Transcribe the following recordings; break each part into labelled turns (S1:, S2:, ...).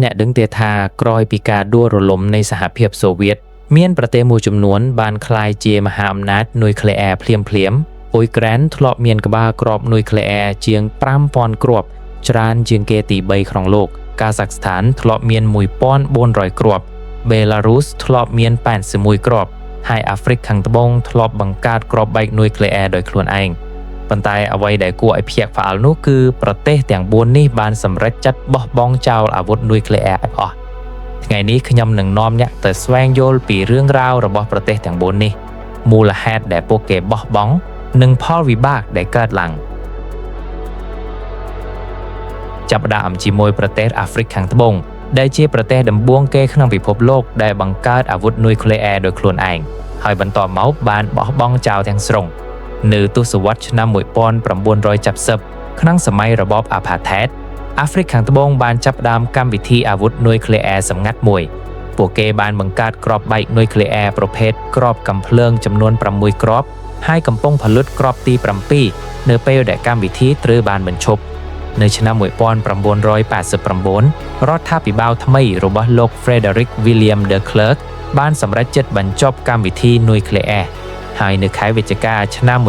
S1: អ្នកដឹងទេថាក្រោយពីការដួលរលំនៃសហភាពសូវៀតមានប្រទេសមួយចំនួនបានក្លាយជាមហាអំណាចនុយក្លេអ៊ែរភ្លាមៗអ៊ុយក្រែនធ្លាប់មានក្បាលគ្រាប់នុយក្លេអ៊ែរជាង5000គ្រាប់ច្រើនជាងគេទី3ក្នុងលោកកាសាក់ស្ថានធ្លាប់មាន1400គ្រាប់បេឡារុសធ្លាប់មាន81គ្រាប់ហើយអាហ្វ្រិកខាងត្បូងធ្លាប់បង្កើតគ្រាប់បែកនុយក្លេអ៊ែរដោយខ្លួនឯងប៉ុន្តែអ្វីដែលគួរឲ្យភ្ញាក់ផ្អើលនោះគឺប្រទេសទាំង4នេះបានសម្រេចចិត្តបោះបង់ចោលអាវុធនុយក្លេអ៊ែរឲ្យអស់ថ្ងៃនេះខ្ញុំនឹងនាំអ្នកទៅស្វែងយល់ពីរឿងរ៉ាវរបស់ប្រទេសទាំង4នេះមូលហេតុដែលពួកគេបោះបង់និងផលវិបាកដែលកើតឡើងចាប់ផ្ដើមជាមួយប្រទេសអាហ្វ្រិកខាងត្បូងដែលជាប្រទេសដំបូងគេក្នុងពិភពលោកដែលបង្កើតអាវុធនុយក្លេអ៊ែរដោយខ្លួនឯងហើយបន្ទាប់មកបានបោះបង់ចោលទាំងស្រុងនៅទសវត្សរ៍ឆ្នាំ1970ក្នុងសម័យរបបអាផាថេតអាហ្វ្រិកខាងត្បូងបានចាប់ផ្ដើមកម្មវិធីអាវុធនុយក្លេអ៊ែរសម្ងាត់មួយពួកគេបានបង្កើតគ្រាប់បែកនុយក្លេអ៊ែរប្រភេទគ្រាប់កាំភ្លើងចំនួន6គ្រាប់ហើយកំពុងផលិតគ្រាប់ទី7នៅពេលដែលកម្មវិធីត្រូវបានបញ្ឈប់នៅឆ្នាំ1989រដ្ឋាភិបាលថ្មីរបស់លោក Frederick William de Klerk បានសម្រេចចិត្តបញ្ចប់កម្មវិធីនុយក្លេអ៊ែរហើយនៅខែវិច្ឆិកាឆ្នាំ1991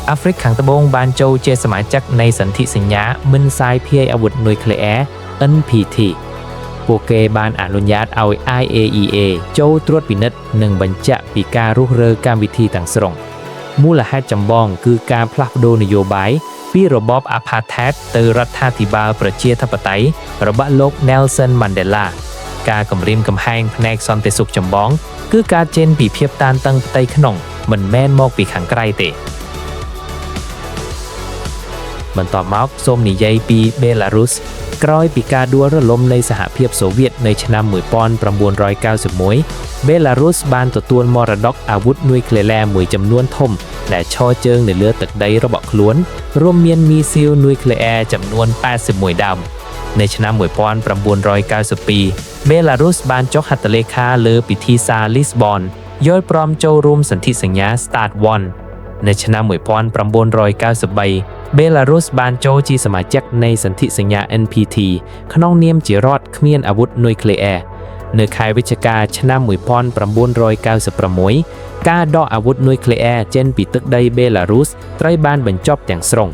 S1: អាហ្វ្រិកខាងត្បូងបានចូលជាសមាជិកនៃសន្ធិសញ្ញាមិនសាយភាយអាវុធនុយក្លេអ៊ែរ NPT ពួកគេបានអនុញ្ញាតឲ្យ IAEA ចូលត្រួតពិនិត្យនិងបញ្ជាក់ពីការរុះរើកម្មវិធីទាំងស្រុងមូលហេតុចម្បងគឺការផ្លាស់ប្ដូរនយោបាយពីរបបអាផាថេតទៅរដ្ឋាភិបាលប្រជាធិបតេយ្យរបស់លោក Nelson Mandela ការគំរាមកំហែងផ្នែកសន្តិសុខចម្បងគឺការចេញពីភាពតានតឹងផ្ទៃក្នុងមិនមែនមកពីខាងក្រៅទេបន្ទាប់មកសូមនិយាយពីបេឡារុសក្រោយពីការដួលរលំនៃសហភាពសូវៀតនៅឆ្នាំ1991បេឡារុសបានទទួលមរតកអាវុធនុយក្លេអ៊ែរមួយចំនួនធំដែលឈរជើងនៅលើទឹកដីរបស់ខ្លួនរួមមានមីស៊ីលនុយក្លេអ៊ែរចំនួន81ដើមនៅឆ្នាំ1992បេឡារុសបានចុះហត្ថលេខាលើពិធីសារលីស្បនយល់ព្រមចូលរួមសន្ធិសញ្ញា START 1នៅឆ្នាំ1993បេឡារុសបានចូលជាសមាជិកនៃសន្ធិសញ្ញា NPT ក្នុងនាមជារដ្ឋគ្មានអាវុធនុយក្លេអ៊ែរនៅខែវិច្ឆិកាឆ្នាំ1996ការដកអាវុធនុយក្លេអ៊ែរចេញពីទឹកដីបេឡារុសត្រូវបានបញ្ចប់ទាំងស្រុង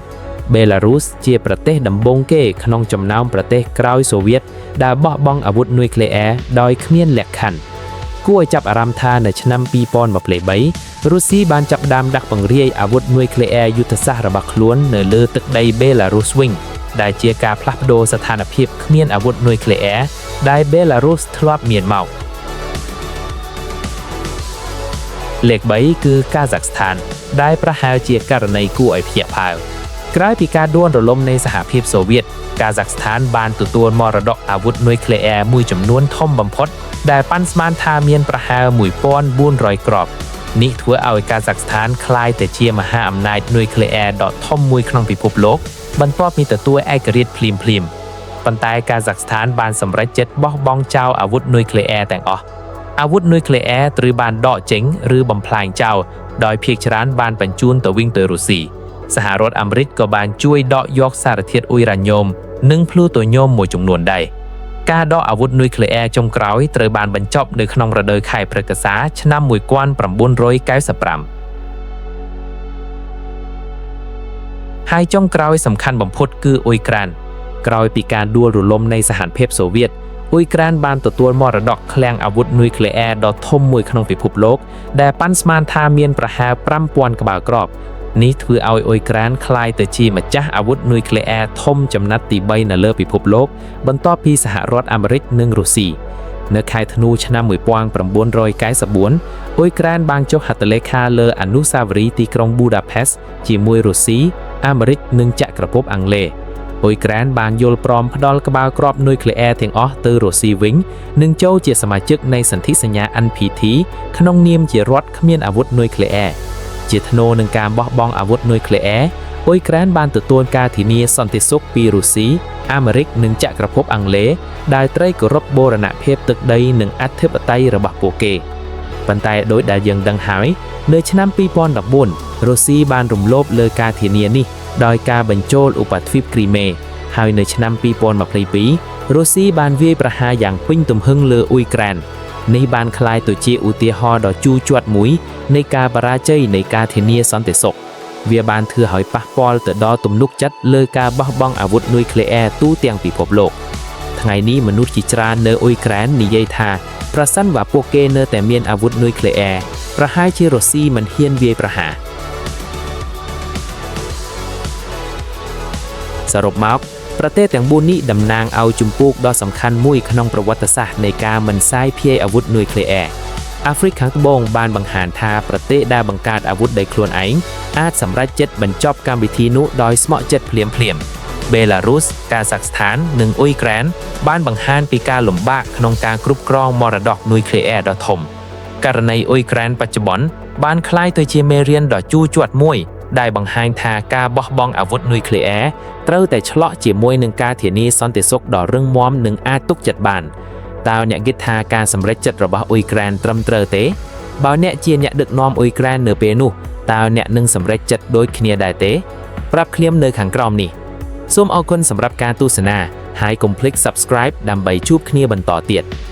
S1: បេឡារុសជាប្រទេសដំបូងគេក្នុងចំណោមប្រទេសក្រោយសូវៀតដែលបោះបង់អាវុធនុយក្លេអ៊ែរដោយគ្មានលក្ខខណ្ឌគួរឲ្យចាប់អារម្មណ៍ថានៅឆ្នាំ2023រុស្ស៊ីបានចាប់ផ្ដើមដាក់ពង្រាយអាវុធនុយក្លេអ៊ែរយុទ្ធសាស្ត្ររបស់ខ្លួននៅលើទឹកដីបេឡារុសវិញដែលជាការផ្លាស់ប្ដូរស្ថានភាពគ្មានអាវុធនុយក្លេអ៊ែរដែលបេឡារុសធ្លាប់មានមកលេខ3គឺកាហ្សាក់ស្ថានដែលប្រហែលជាករណីគួរឲ្យភ្ញាក់ផ្អើលក្រោយពីការដួលរលំនៃសហភាពសូវៀតកាហ្សាក់ស្ថានបានទទួលមរតកអាវុធនុយក្លេអ៊ែរមួយចំនួនធំបំផុតដែលប៉ាន់ស្មានថាមានប្រហែល1400គ្រាប់នេះធ្វើឲ្យកាហ្សាក់ស្ថានក្លាយទៅជាមហាអំណាចនុយក្លេអ៊ែរដ៏ធំមួយក្នុងពិភពលោកបន្ទាប់ពីទទួលឯករាជ្យភ្លាមៗប៉ុន្តែកាហ្សាក់ស្ថានបានសម្រេចចិត្តបោះបង់ចោលអាវុធនុយក្លេអ៊ែរទាំងអស់អាវុធនុយក្លេអ៊ែរត្រូវបានដកចេញឬបំផ្លាញចោលដោយភាគច្រើនបានបញ្ជូនទៅវិញទៅរុស្ស៊ីសហរដ្ឋអាមេរិកក៏បានជួយដកយកសារធាតុអ៊ុយរ៉ាញ៉ូមនិងភ្លូតូញ៉ូមមួយចំនួនដែរការដកអាវុធនុយក្លេអ៊ែរចុងក្រោយត្រូវបានបញ្ចប់នៅក្នុងរដូវខែព្រឹកសាឆ្នាំ1995ហើយចុងក្រោយសំខាន់បំផុតគឺអ៊ុយក្រែនក្រោយពីការដួលរលំនៃសហភាពសូវៀតអ៊ុយក្រែនបានទទួលមរតកឃ្លាំងអាវុធនុយក្លេអ៊ែរដ៏ធំមួយក្នុងពិភពលោកដែលប៉ាន់ស្មានថាមានប្រហែល5000ក្បាលគ្រាប់នេះធ្វើឲ្យអ៊ុយក្រែនក្លាយទៅជាម្ចាស់អាវុធនុយក្លេអ៊ែរធំចំណាត់ទី3នៅលើពិភពលោកបន្ទាប់ពីសហរដ្ឋអាមេរិកនិងរុស្ស៊ីនៅខែធ្នូឆ្នាំ1994អ៊ុយក្រែនបានចុះហត្ថលេខាលើអនុស្សាវរីយ៍ទីក្រុងប៊ូដាផេស្តជាមួយរុស្ស៊ីអាមេរិកនិងចក្រភពអង់គ្លេសអ៊ុយក្រែនបានយល់ព្រមផ្ដល់ក្បាលគ្រាប់នុយក្លេអ៊ែរទាំងអស់ទៅរុស្ស៊ីវិញនិងចូលជាសមាជិកនៃសន្ធិសញ្ញា NPT ក្នុងនាមជារដ្ឋគ្មានអាវុធនុយក្លេអ៊ែរជាថ្នូរនឹងការបោះបង់អាវុធនុយក្លេអ៊ែរអ៊ុយក្រែនបានទទួលការធានាសន្តិសុខពីរុស្ស៊ីអាមេរិកនិងចក្រភពអង់គ្លេសដែលត្រូវគោរពបូរណភាពទឹកដីនិងអធិបតេយ្យរបស់ពួកគេប៉ុន្តែដោយដែលយើងដឹងហើយនៅឆ្នាំ2014រុស្ស៊ីបានរំលោភលើការធានានេះដោយការបញ្ចូលឧបទ្វីបគ្រីមេ ហើយនៅឆ្នាំ2022រុស្ស៊ីបានវាយប្រហារយ៉ាងពេញទំហឹងលើអ៊ុយក្រែននេះបានក្លាយទៅជាឧទាហរណ៍ដ៏ជូរចត់មួយនៃការបរាជ័យនៃការធានាសន្តិសុខវាបានធ្វើឲ្យប៉ះពាល់ទៅដល់ទំនុកចិត្តលើការបោះបង់អាវុធនុយក្លេអ៊ែរទូទាំងពិភពលោកថ្ងៃនេះមនុស្សជាច្រើននៅអ៊ុយក្រែននិយាយថាប្រសិនបើពួកគេនៅតែមានអាវុធនុយក្លេអ៊ែរប្រហែលជារុស្ស៊ីមិនហ៊ានវាយប្រហារសរុបមកប្រទេសទាំង4នេះតំណាងឲ្យជំពូកដ៏សំខាន់មួយក្នុងប្រវត្តិសាស្ត្រនៃការមិនសាយភាយអាវុធនុយក្លេអ៊ែរអាហ្វ្រិកខាងត្បូងបានបង្ហាញថាប្រទេសដែលបង្កើតអាវុធដោយខ្លួនឯងអាចសម្រេចចិត្តបញ្ចប់កម្មវិធីនោះដោយស្ម័គ្រចិត្តភ្លាមៗបេឡារុសកាហ្សាក់ស្ថាននិងអ៊ុយក្រែនបានបង្ហាញពីការលំបាកក្នុងការគ្រប់គ្រងមរតកនុយក្លេអ៊ែរដ៏ធំករណីអ៊ុយក្រែនបច្ចុប្បន្នបានក្លាយទៅជាមេរៀនដ៏ជូរចត់មួយដែលបង្ហាញថាការបោះបង់អាវុធនុយក្លេអ៊ែរត្រូវតែឆ្លក់ជាមួយនឹងការធានាសន្តិសុខដ៏រឹងមាំនិងអាចទុកចិត្តបានតើអ្នកគិតថាការសម្រេចចិត្តរបស់អ៊ុយក្រែនត្រឹមត្រូវទេបើអ្នកជាអ្នកដឹកនាំអ៊ុយក្រែននៅពេលនោះតើអ្នកនឹងសម្រេចចិត្តដូចគ្នាដែរទេប្រាប់ខ្ញុំនៅខាងក្រោមនេះសូមអរគុណសម្រាប់ការទស្សនាហើយកុំភ្លេច Subscribe ដើម្បីជួបគ្នាបន្តទៀត។